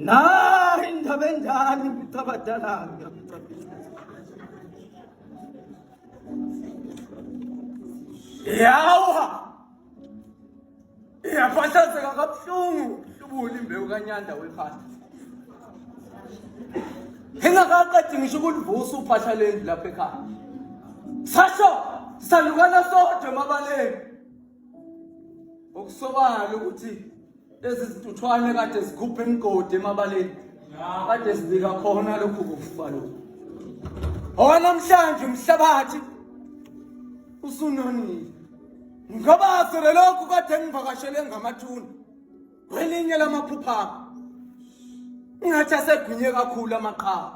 Nayi indaba enjani impicabadala Yawa! Iyaphahlazeka kabuhlungu hlubula imbewu kaNyanda wephahla. Ingakaqedi ngisho ukulivusa uphahla lendlu lapha ekhaya. Sasho salukana sodwa emabaleni. Okusobala ukuthi lezi zintuthwane kade zigubha imigodi emabaleni kade zibika khona lokhu kufa lokhu. Owanamhlanje umhlabathi usunonile. Ngoba selokhu kade ngivakashele ngamathuna kwelinye lamaphupha ngathi asegwinye kakhulu amaqhawe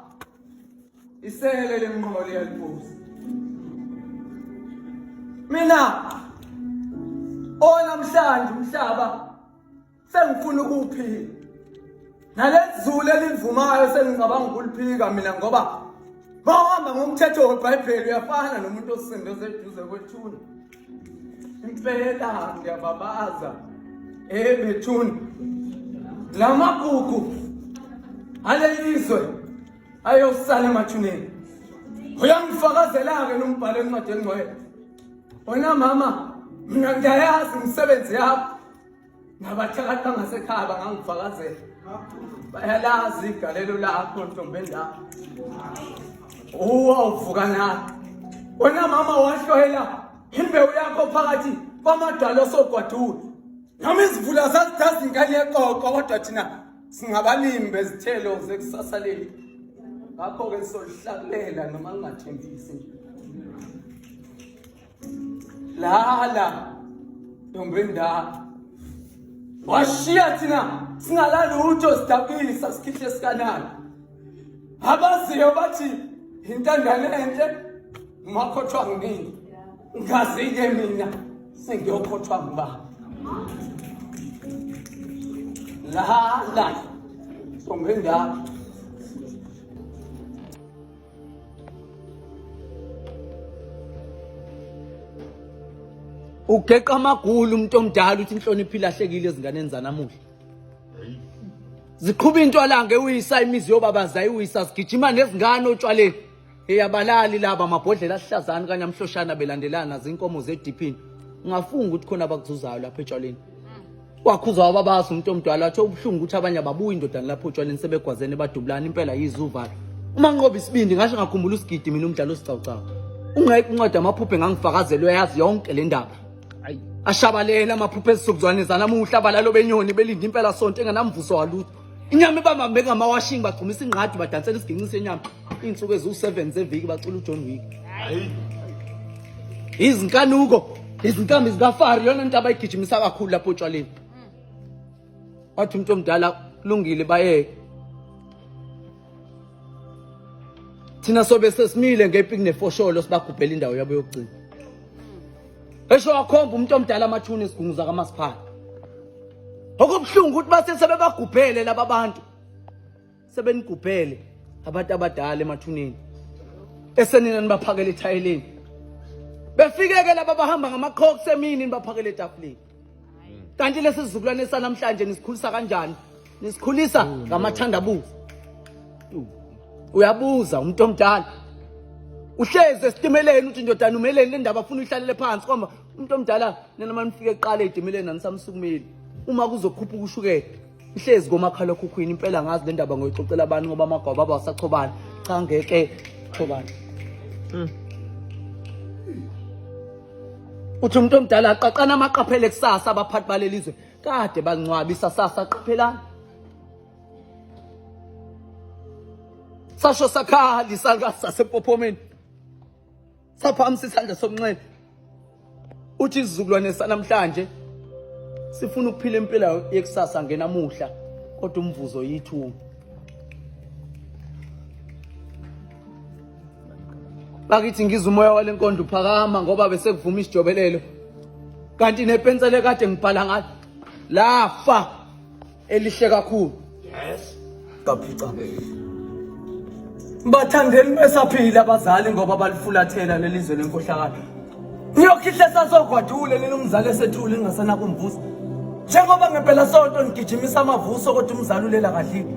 isele lemnqole yaliphuza mina onamhlanje umhlaba sengifuna ukuwuphila nalezulu elivumayo sengicabanga ukuliphika mina ngoba bawuhamba ngomthetho weBhayibheli uyafana nomuntu osinde oseduze kwethuna impela ngiyababaza ebethuna lamagugu alelizwe ayosala emathuneni uyangifakazela-ke nombhalo encwadi engcwele wena mama mina ngiyayazi imisebenzi yakho Nabathakathi bangasekhaya bangangifakazela. Bayalazi igalelo lakho ntombi endala. Uwa uvuka na. Wena mama wahlohela imbewu yakho phakathi kwamadwala osogwadule. Noma izivula zazidaza inkani yeqoqo kodwa thina singabalimi bezithelo zekusasa lethu. Ngakho-ke solihlakulela noma ngingathembisi nje. Lala ntombi endala. Washiya thina singalalutho sidabukisa sikhihle sikanani. Abaziyo bathi intandane enhle umakhothwa nginini. Ngazi-ke mina sengiyokhothwa ngubani. Lala ntombi endala. Ugeqa amagulu umuntu omdala uthi inhlonipho ilahlekile ezinganeni zanamuhla. Ziqhuba intwalanga ewisa imizi yobaba zayiwisa zigijima nezingane otshwaleni. Eyabalali laba amabhodlela ahlazana kanye amhloshana belandelana zinkomo zediphini. Ungafunga ukuthi khona abakuzuzayo lapha etshwaleni. Wakhuza wababaza umuntu omdala wathi ubuhlungu ukuthi abanye ababuyi indodana lapho otshwaleni sebegwazene badubulana impela yize uvalo. Uma nqoba isibindi ngasho ngakhumbula usigidi mina umdlalo osicawucawu. Ungayiphi incwadi amaphupho engangifakazela uyayazi yonke le ndaba. Ashabalela amaphupho ezisukuzwane zanamuhla abalalo benyoni belinde impela sonto engenamvuso walutho. Inyama ibambambe ngamawashing bagcumisa ingqadi badansela isiginci senyama. Iy'nsuku eziwu-7 zeviki bacula uJohn Wick. Izinkanuko, izinkambi zikaFaro iyona nto abayigijimisa kakhulu lapho otshwaleni. Wathi umuntu omdala kulungile bayeke. Thina sobe sesimile ngepiki nefosholo sibagubhela indawo yabo yokugcina. Esho wakhomba umuntu omdala amathuna esigungu zakamasipala. Okubuhlungu ukuthi base sebebagubhele laba bantu. Sebenigubhele abantu abadala emathuneni. Esenina nibaphakele ethayeleni. Befike-ke laba bahamba ngama-crocs emini nibaphakele etafuleni. Kanti lesi sizukulwane sanamhlanje nisikhulisa kanjani? Nisikhulisa ngamathandabuzo. Uyabuza umuntu omdala. Uhlezi esitimeleni uthi ndodana umeleni le ndaba afuna uyihlalele phansi kodwa umuntu omdala nina uma nifike kuqala ey'timeleni anisamsukumeli. Uma kuzokhuphuka ushukela ihlezi komakhalekhukhwini impela ngazi le ndaba ngoyixoxela abantu ngoba amagwaba aba wasachobana cha ngeke chobana. Uthi umuntu omdala aqaqana amaqaphele kusasa abaphathi balelizwe kade bangcwaba isasasa qaphelani. Sasho sakhala isalukazi sasempophomeni. Saphakamisa isandla sokunxele. Uthi isizukulwane sanamhlanje sifuna ukuphila impilo yekusasa ngenamuhla kodwa umvuzo yithunga. Bakithi ngizwa umoya wale nkondo uphakama ngoba bese kuvuma isijobelelo. Kanti nepensele kade ngibhala ngalo lafa elihle kakhulu. Yes. Kaphica. Bathandeni besaphila abazali ngoba balifulathela lelizwe lenkohlakalo. Niyokhihle sasogwadule leli umzali esethule ningasenakumvusa. Njengoba ngempela sonto nigijimisa amavuso kodwa umzali ulela kahlile.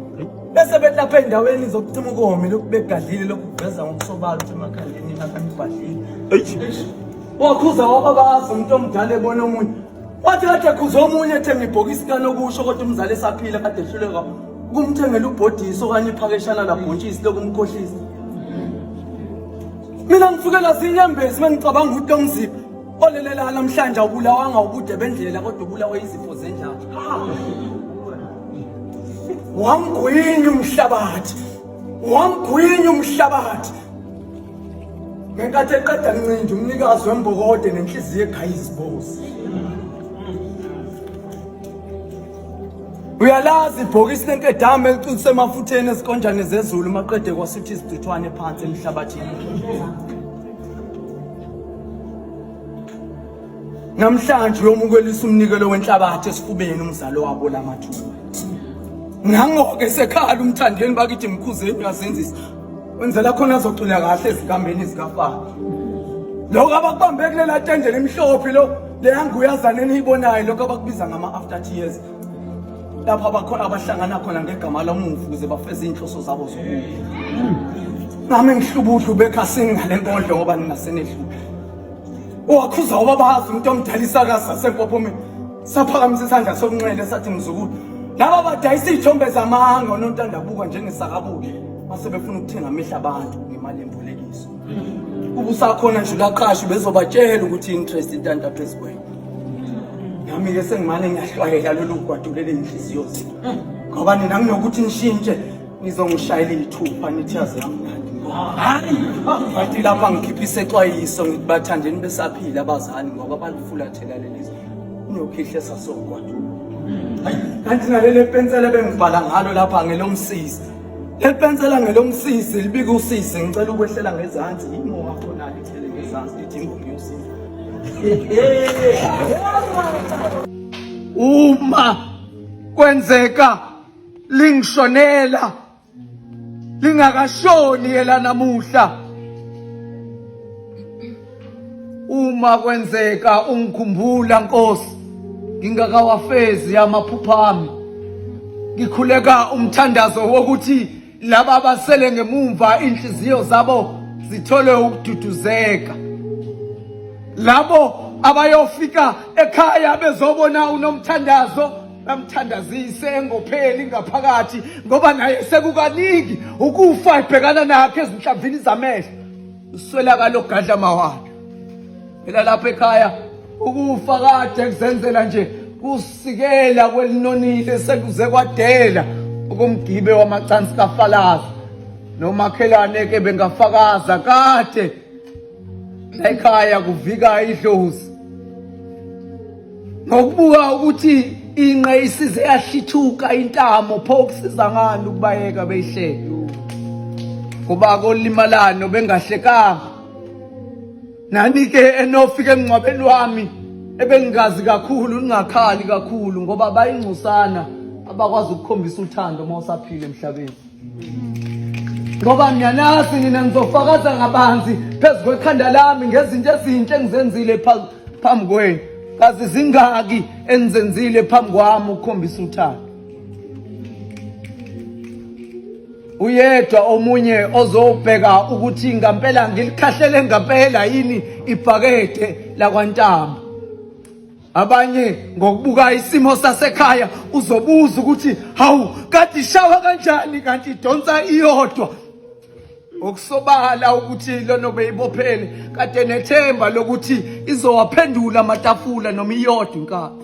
Bese bethi lapha ey'ndaweni zokucima ukome lokhu begadlile lokhu kuveza ngokusobala ukuthi emakhandeni lapha nibhadlile. Wakhuza wababaza umuntu omdala ebona omunye. Wathi kade ekhuza omunye ethenga ibhokisi kanokusho kodwa umzali esaphila kade ehluleka ukumthengela ubhodisi okanye iphakeshana labhontshisi lokumkhohlisa. Mina ngifikela zinyembezi mengicabanga ukuthi lo mzipha olelela namhlanje awubulawanga ubude bendlela kodwa ubulawe izifo zendlala. Wamgwinya umhlabathi. Wamgwinya umhlabathi. Ngenkathi eqeda ncinda umnikazi wembokode nenhliziyo egaya izibozi. Uyalazi ibhokisi lenkedama elicwilise emafutheni ezikonjane zezulu maqede kwasuthi iziduthwane phansi emhlabathini. Namhlanje uyomukelisa umnikelo wenhlabathi esifubeni umzalo wabo lamathuna. Nangoke sekhala umthandeni bakithi mkhuzeni uyazenzisa. Wenzela khona azocula kahle ezinkambeni zikafana. Lokho abakubambe kulela tende limhlophe lo leyanguyazana eniyibonayo lokho abakubiza ngama after tears. Lapho abakhona abahlangana khona ngegama lomufi ukuze bafeze inhloso zabo zobubi. Nami ngihlubudlu bekhasini ngale nkondlo ngoba ninasenedlule. Wakhuza ubabazi umuntu omdala isakazi sasempophomeni. Saphakamisa isandla sokunxele sathi mzukulu. Laba badayisa iy'thombe zamanga onontandabuka njengesakabuke mase befuna ukuthenga amehlo abantu ngemali yembolekiso. Ubusakhona nje ulaqasha bezobatshela ukuthi interest intanta phezu kwenu. Nami-ke sengimane ngiyahlwayela lolu gwadulele inhliziyo zenu. Ngoba nina nginokuthi nishintshe nizongishayela iy'thupha nithi yaze yamnandi. Hayi, kanti lapha ngikhipha isexwayiso ngithi bathandeni besaphila abazali ngoba balifulathela leli zwe. Niyokhihle sasogwadule. Hayi, kanti naleli pensela ebengibhala ngalo lapha ngelomsizi. Leli pensela ngelomsizi libika usizi ngicela ukwehlela ngezansi yimo wakho nalo ithele ngezansi lithi ingoma yosizi. Uma kwenzeka lingishonela lingakashoni elanamuhla uma kwenzeka ungikhumbula Nkosi ngingakawafezi amaphupho ami ngikhuleka umthandazo wokuthi laba abasele ngemumva inhliziyo zabo zithole ukududuzeka labo abayofika ekhaya bezobona unomthandazo bamthandazise engopheli ngaphakathi ngoba naye sekukaningi ukufa ebhekana nakhe ezinhlamvini zamehlo uswelakala ogadla mawala phela lapha ekhaya ukufa kade kuzenzela nje kusikela kwelinonile sekuze kwadela okomgibe wamacansi kafalaza nomakhelwane ke bengafakaza kade ekhaya kuvika idlozi ngokubuka ukuthi inqe isize yahlithuka intamo pho kusiza ngani ukubayeka beyihleke ngoba kolimalano bengahlekanga nani-ke enofika emngcwabeni wami ebengingazi kakhulu ningakhali kakhulu ngoba bayingcosana abakwazi ukukhombisa uthando uma usaphila emhlabeni ngoba ngiyanazi nina ngizofakaza kabanzi phezu kwekhanda lami ngezinto ezinhle engizenzile phambi kwenu kazi zingaki enizenzile phambi kwami ukukhombisa uthando uyedwa omunye ozobheka ukuthi ngampela ngilikhahlele ngampela yini ibhakede lakwantambo abanye ngokubuka isimo sasekhaya uzobuza ukuthi hawu kade ishawa kanjani kanti idonsa iyodwa okusobala ukuthi lona beyibophele kade nethemba lokuthi izowaphendula amatafula noma iyodwa inkabi.